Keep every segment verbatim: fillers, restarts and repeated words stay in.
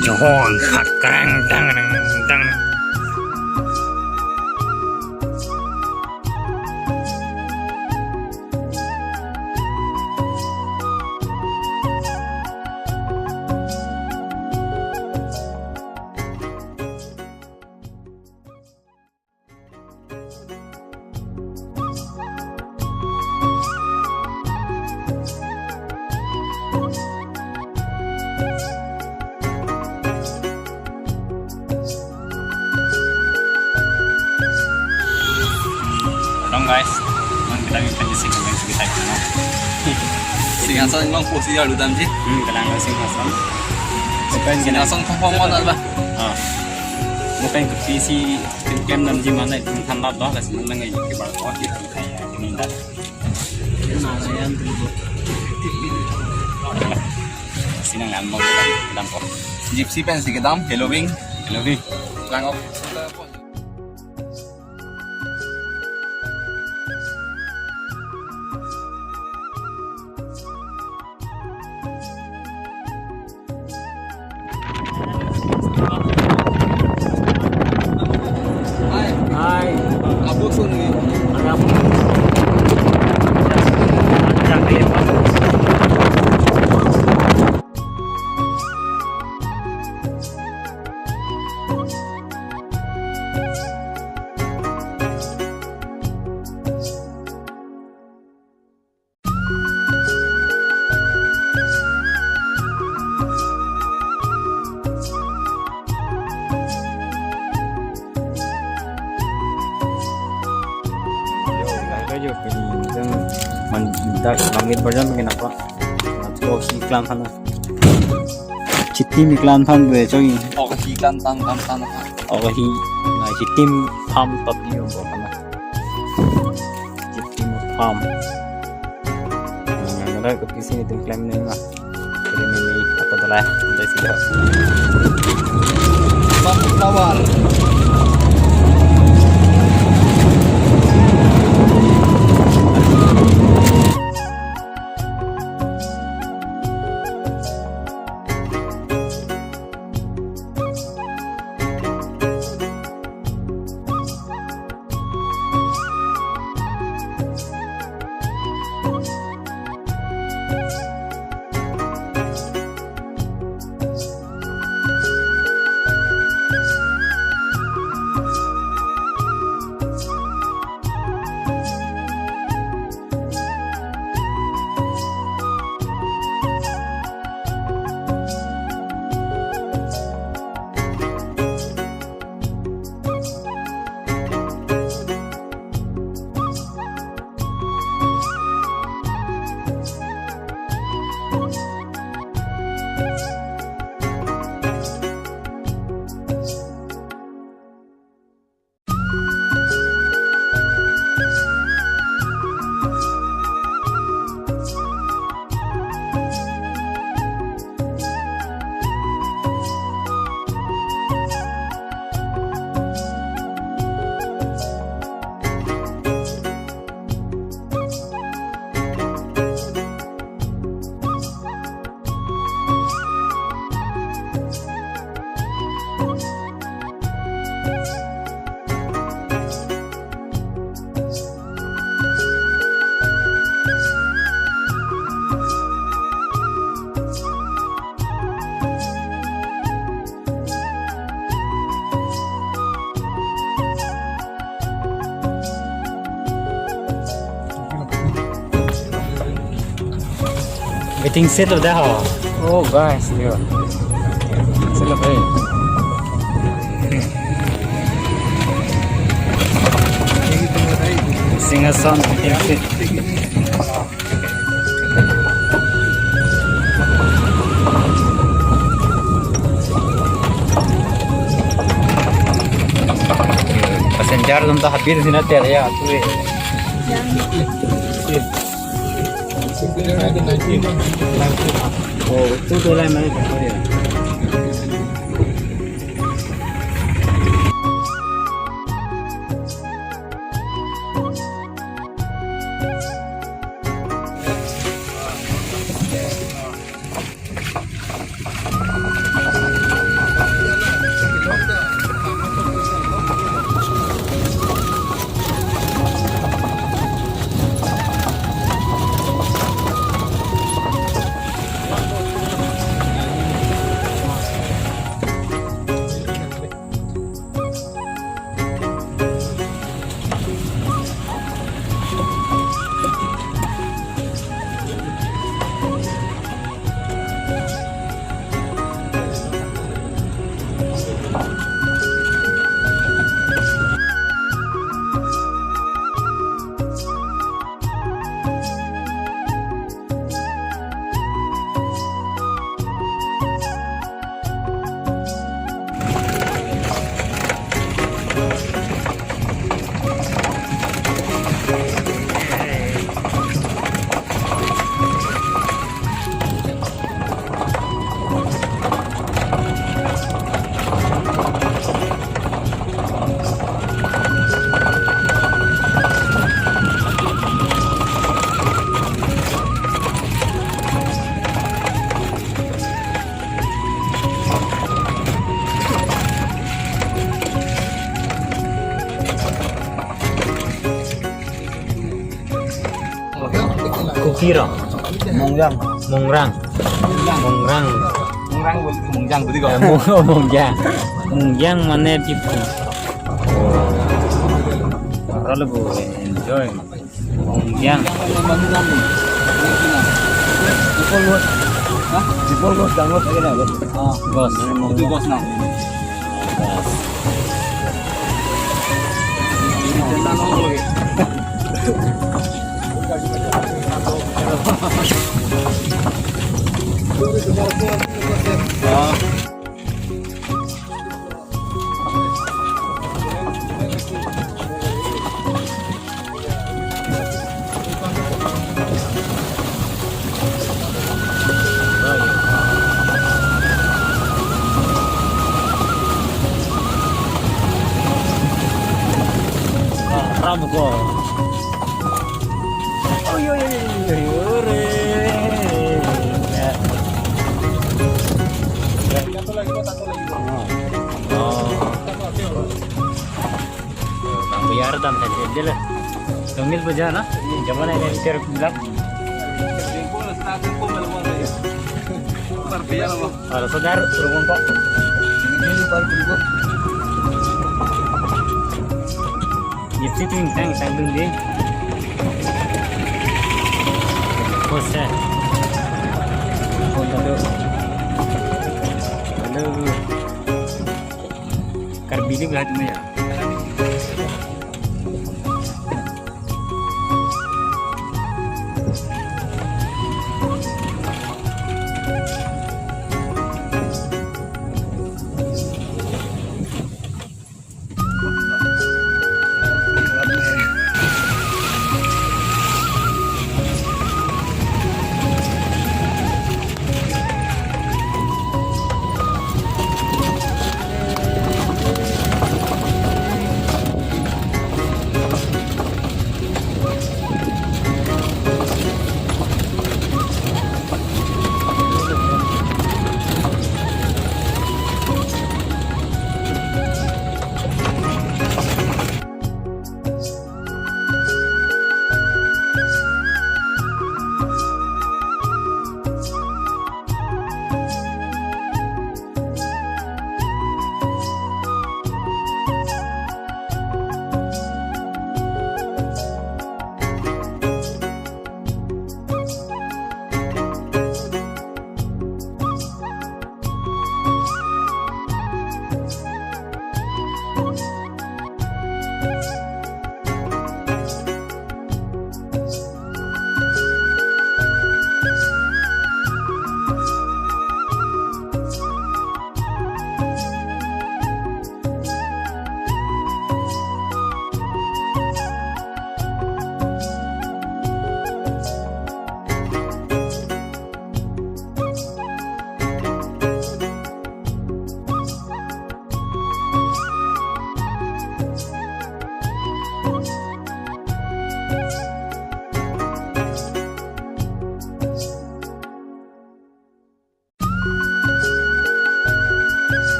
Johon hakrang dang dang dang. Dong guys, non kita bisa di sini main sekitar sana. Singhason along pusi ya lu damji. Hmm, kelang Singhason. Bukan Singhason kong kong mana ba? Ah. Bukan ke P C Kem damji mana itu than bap doh, kasi nang ngai ke bar ko kita kaya ini dah. Sinang lam bang kedam kedam ko. Gypsy pen si kedam, Halloween. Halloween. Lang ok. Hai. Abang sun ni. Agak. Panjang dia, Pak. Yo, dak, dak, yo, pini, jang, man, dak, langit berjam, kenapa? Nanti, oh, si iklan sana. Chitim iklan aphan pu choi. Ok, hi iklan tang tang tang. Ok, hi, na chitim farm top ni bo kana. Chitim farm. Nah, nara ke P C ni tim claim ni na. Jadi ni ni apa tu lah? Dari sini. Sunflower. Waiting shed lo dah ho. Oh guys, yo. Shed lo, hey. Singhason waiting shed. Passenger atum ta happy si na ter ya, tu eh. Oh, tu tu lai mari tu ya. Tiro. Mongjang. Mongrang. Mongrang. Mongrang, Mongjang, betul kok. Eh, Mong-, Mongjang. Mongjang mane pipu. Aro le bo enjoy. Mongjang. Jipol gos. Hah? Jipol gos dangdut lagi na, gos. Oh, gos. Itu gos na. Gos. Ram ko. Oi, oi, oi, oi, oi, ore. Ya. Oh. Bang Buyar dam tadi dia lah. Tungil baja na. Zaman ini ter bilang. Para saudara, rumah kok. Ini baru berikut. Ipsi ting tang tang dun di. Kose. Kota do. Halo. Karbi di belah mana ya?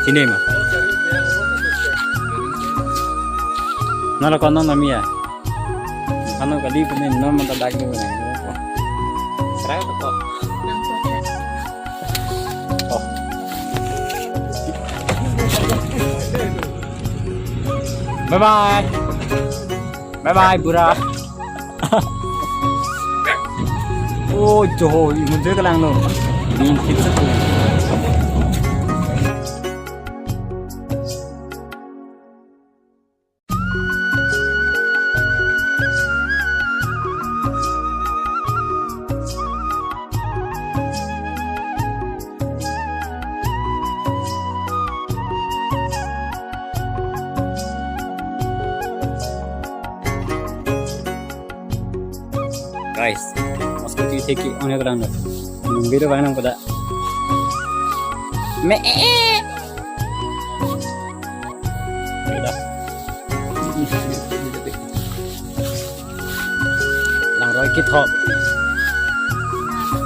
Sini ma. Nalo kono nami ya. Ano kali punya non mata dak ni punya. Serang tu kok. Oh. Bye bye. Bye bye, bura. Oh, joho, imun je kelang lo. Ni, kita. Guys, mas kuti theki ong ya kadang dah. Video bang nang pada. Me. Beda. Langroi kithom.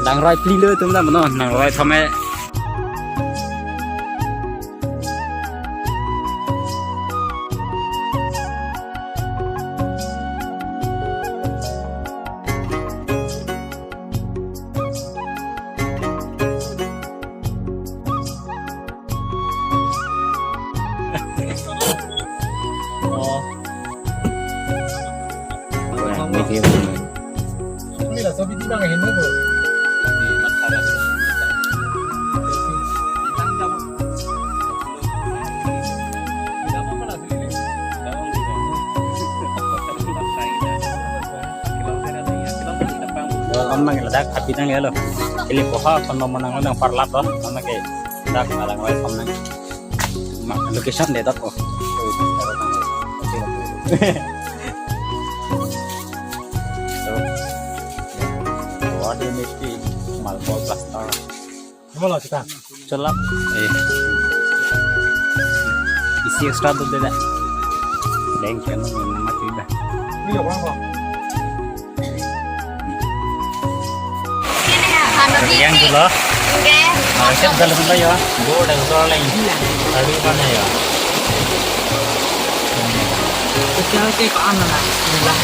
Langroi phli lo atum ta mano, langroi thom e. Oh. Wah, ini dia. Ini lah, so, biji bang, ini, Bu. Om nang ladak api nang ya lo. Ili poha kon mo nang lo nang parlap lo. Om nang ke dak alang wai om nang. Ma, location de dak ko. So, what do you need to Malpol plaster? Cholap. Eh. Isi extra do de dah. Deng kan nama tu dah. Yang dulu. Oke, dalam dulu ya. Bo, dalam dulu lagi. Tadi mana ya? Oke, oke, kok aman lah. Bismillah.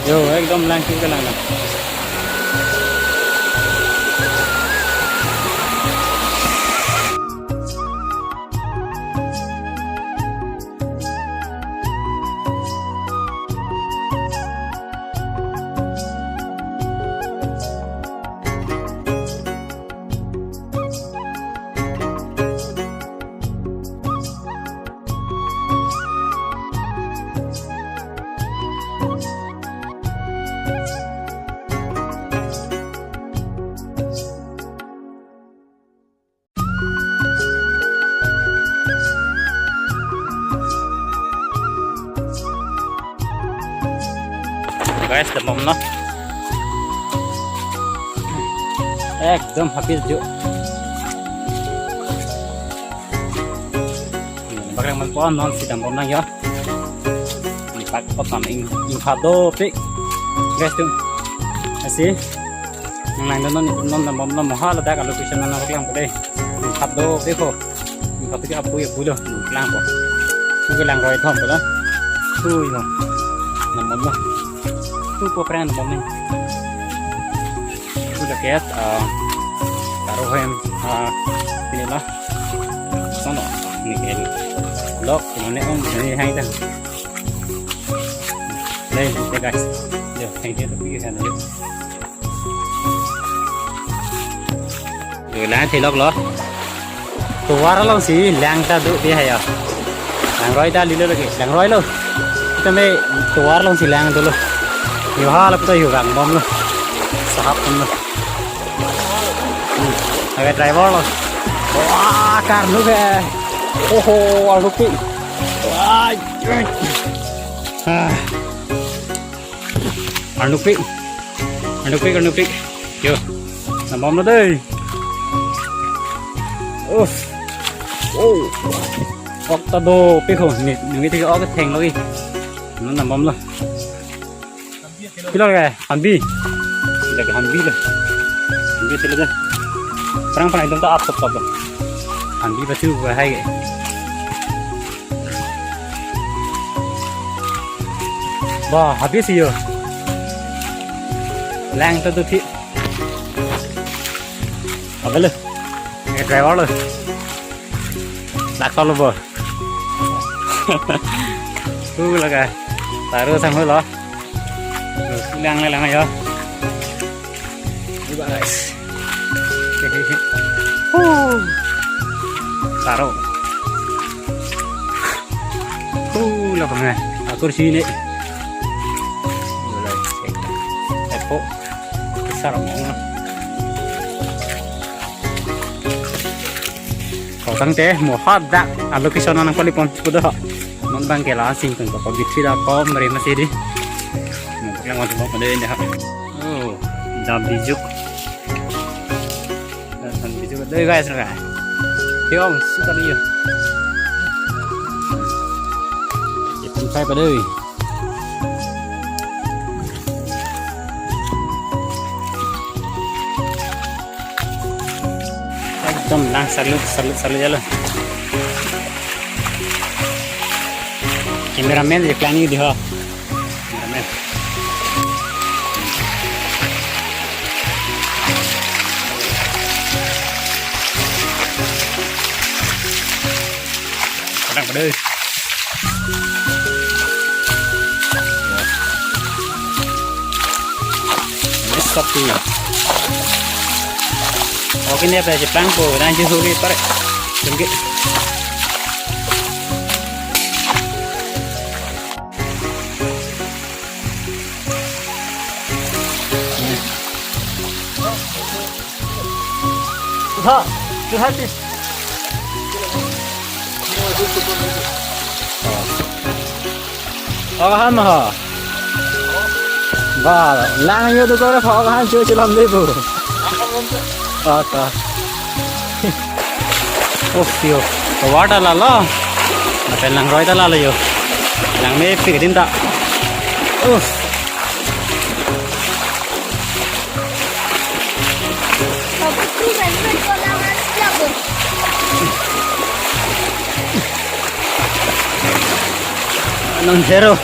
Yo, ekdom lang kiri ke lang lang. Guys, dambom lo. Ekdom habis jo. Bakreng man po non si dambom nang yo. Ni pak pot nam ing, ingpha dopik. Guys tu. Asi. Nang nang non non non dambom non moha ladak alo kuisan nang nang lang po de. Ingpha dopik ho. Ingpha dopik apu ya pulo lang po. Tu ke langroi thom po la. Tu yo. Dambom lo. Tu po prang dambom ni. Tu jaket, ah, taruh hem, ah, ini lah. Sono, ini kayak lok, ini om, ini hai dah. Dei, dei guys. Yo, thank you to you, hello. Yo, lang thelok lo. Tovar alongsi lang ta do di haya. Langroi ta lilo lagi. Langroi lo. Kita me tovar alongsi lang dolo. Yo ha lapu ta yo gang bom lo. Sahap bom lo. Hmm. Aga driver lo. Wah, karnu ke. Oho, arnukpi. Wah. Ah. Arnukpi. Arnukpi, arnukpi. Yo. Nambomlo dei. Uff. Oh. Ok ta dopik ho. Ni, ni ti ok thenglo ki. Non nambomlo. Pilo ke? Hanbi. Lake hanbi lo. Hanbi silo dei. Prang prang ekdom ta ap top top lo. Hanbi pachu ba hai ke. Ba, habis yo. Lang to tu thi. Apa lo? Eh, driver lo. Dak tol lo bo. Tu lake. Taru sang lo. Lang lang yo. Ini, guys. Huh. Taro. Huh, lapang eh. Akur sini. Mulai. Epo. Besar mau. Kotang te, mo hadak. Alo kisono nang pali pon kudo. Non bang ke la sing tung ko bitri da kom re masi di. Mo yang mau mau pada ini ha. Oh, jam bijuk. Dan bijuk dei guys, na. Tiong, suka ni yo. Itu saya pada. Ekdom lang salut, salut, salut jalo. Cameraman je planning di ho. Cameraman. Kadang pada. Stop tu. Okay, ni apa je plang po, dan je huri par. Tunggu. Ha, tu hati. Oh, han ha. Ba, lang yo tu ko pho han chu chu lam de bu. Oh, ta. Oh, yo. Ko wa ta la lo. Na pen lang roi ta la lo yo. Lang me pik din ta. Oh. Nang zero.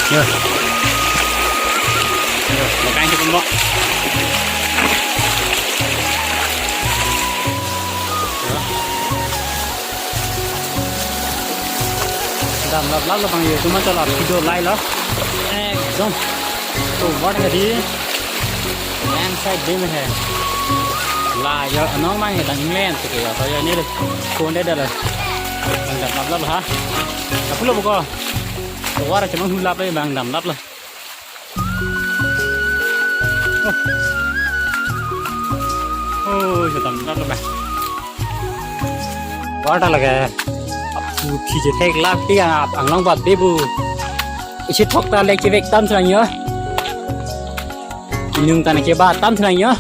Yo. Yo, makan cukup, Mbok. Yo. Dam lap lap lo bang yo, cuma chala video lai lo. Ekdom. To what hai di? Lang side dim hai. La yo anong mang hai dang England to ke yo. To yo ni phone de dala. Bang dam lap lap ha. Kapulo buko. To wara cemang hulap le bang dam lap lo. Oh, oh, sedang tak lepas. Wa ta lake. Apu khi je thek lak ti ang, ang long bat bebu. Isi thok ta lek chevek tam srang yo. Inung ta ne ke ba tam srang yo.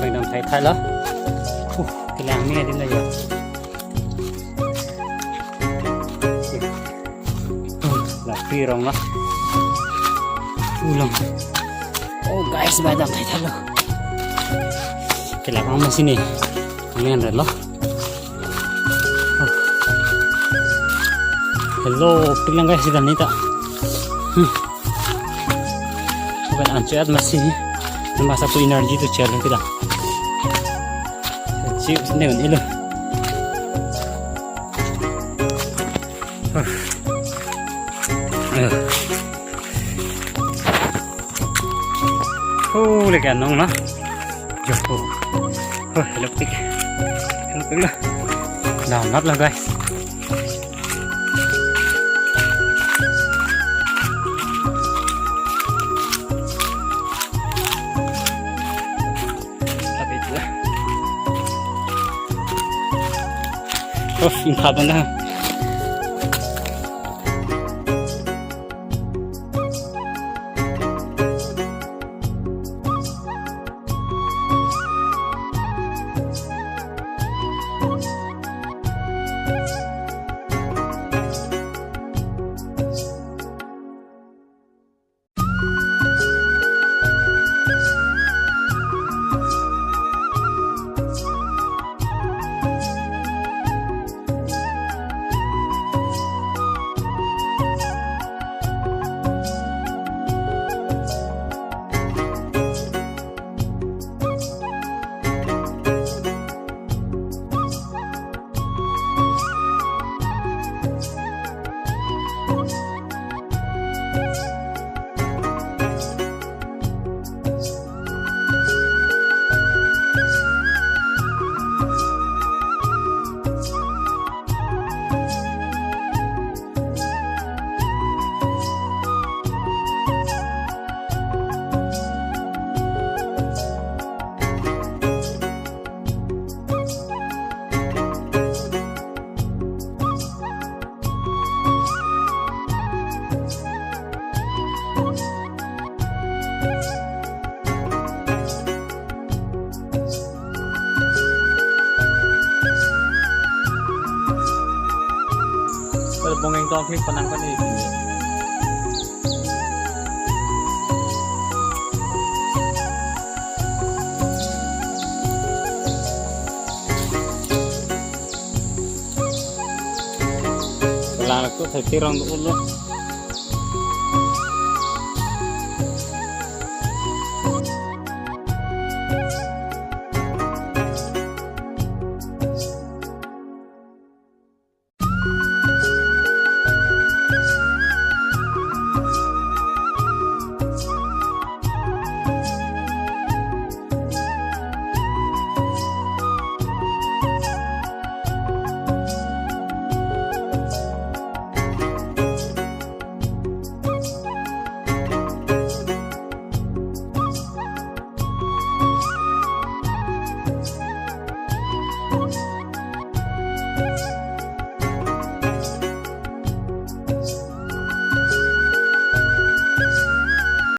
Ekdom thai thai lo. Uh, kelang me din lo ya. La pi rong lo. Ulong. Oh guys, ba dam thai thai lo. Kelang ang masi ni. Ang yan red lo. Hello, pilang guys, sida nita. Hmm. Bukan anchot masi. Masa pu energy tu chalo kita. Chips ne un ilo. Huh. Ayo. Oh, lagi anong na. Jo. Oh, hello pik. Hello pik lah. Nah, nat lah guys. Tapi itu lah. Oh, ingkap bang dah. Kalau bongeng tong klik penang kan ini. Kelang tu thai thai rong dulu.